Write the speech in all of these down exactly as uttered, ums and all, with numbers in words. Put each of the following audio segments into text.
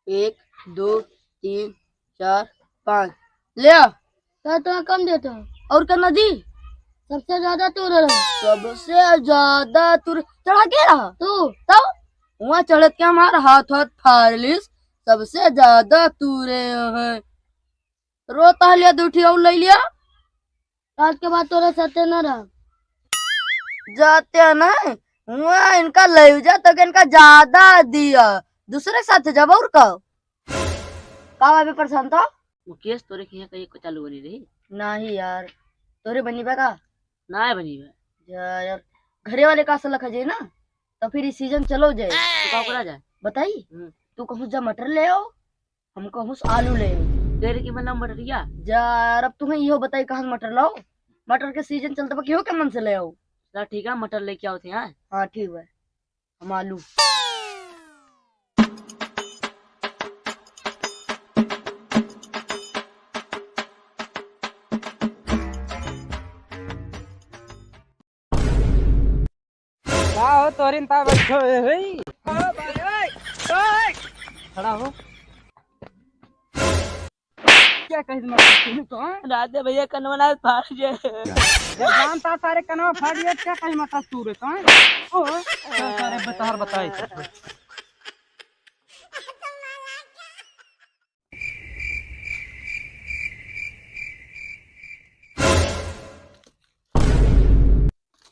एक, दो, तीन, चार, पाँच। ले आ। का तो कम देता? और करना जी? सबसे ज्यादा तूरे रहो। सबसे ज्यादा तूरे चढ़ा के रहा? तू। तब वहाँ चढ़त के हमार हाथ हाथ फाड़ लिस, सबसे ज्यादा तूरे हैं। रो तह लिया, दू ठी और ले लिया। आज के बाद तोरे साथे ना रह। जाते हैं ना, वहाँ इनका ले जा तो इनका ज्यादा दिया, दूसरे के साथ जब और का। का बाबे परेशान था? मुकेश, तोरे के यहाँ कहीं कचालू बनी रही? नाही यार, तोरे बनी बा का? नाही बनी बा। जा यार, घरे वाले का सलाह खा जाए ना, तो फिर ई सीजन चलो जाए। तो का करा जाए? बताई? हम्म। तू कहूँ जा मटर ले आओ, हम कहूँ से आलू ले आओ। तेरे की मतलब मटरिया? जा यार, अब तुम्हें इहो बताई कहाँ से मटर लाओ, मटर के सीजन चलता बा, केहू के मन से ले आओ। चला ठीक है, मटर लेके आओ थे, हाँ? हाँ ठीक बा। हम आलू। का हो तोरिन ता बैठो ए होई? खड़ा हो। क्या कहिस मटरा तूने तो, हाँ? राधे भैया कनवा ना फाड़ जे। जब जानता सारे कनवा फाड़ जे, क्या कहिस मटरा तूरे तो, हाँ? ओ, चल सारे बतहर बताई।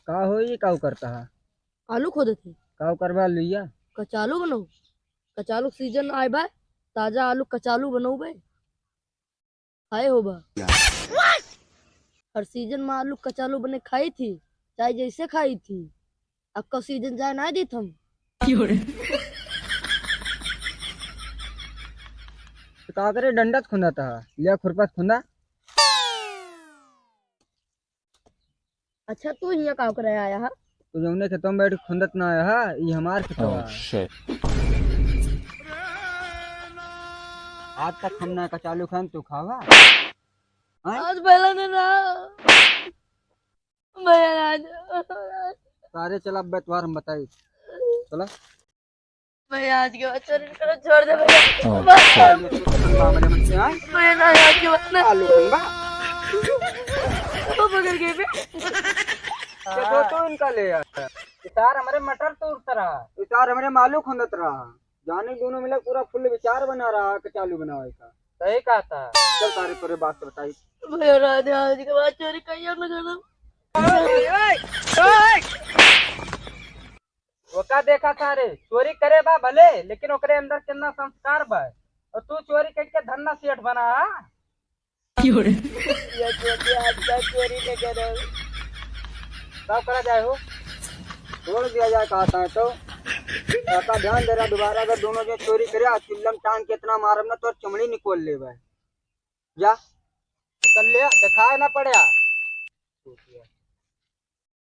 का हो, ये काऊ करता है? आलू खोदत है। काऊ करबा लुइया? कचालू बनाऊ। कचालू सीजन आए बा, ताजा आलू कचालू बनाऊ बे। खाए हो बा। हर सीजन में आलू कचालू बने खाई थी, चाहे जैसे खाई थी। अब का सीजन जाए ना देत हम। तो का करे, डंडा से खुंदा था, लिया खुरपा से खुंदा। अच्छा, तू हियाँ का करे आया है? तू जौने खेतवा में बैठ के खुंदत ना आया है, ये हमार खेतवा है। आज तक हम ना कचालू खान, तू खावा? हाँ? आज पहला दिन है। भैया, आज सारे चला, अब त्योहार हम बताई। चला। भैया, आज के बाद चोरी करो, छोड़ दे भैया। बस। मामले में से आए। भैया, ना, आज के बाद ना। आलू खंबा। वो पकड़ गए बे। देखो तो इनका ले यार। इतार हमरे मटर तोड़त रहा। इतार हमरे मालू खुंदत रहा। जाने दोनों मिला पूरा फुल विचार बना रहा है कचालू बनावे का। सही कहा था। चल सारे तोरे बात से बताई। भैया, राधे, आज के बाद चोरी कहियो न करब। ओका देखा सारे, चोरी करे बा भले, लेकिन ओकरे अंदर कितना संस्कार बा। और तू चोरी करके धन्ना सेठ बना, हाँ? क्यों रे? ये चोरी आज का चोरी न करब। का करा जाए हो? छोड़ दिया जाए कहता है तो। काका ध्यान दे रहा, दोबारा अगर दोनों जन चोरी करे, आज चिल्लम टांग के इतना मारब ना, तो चमड़ी निकोल लेबे। जा। निकल ले, दिखाए ना पड़े।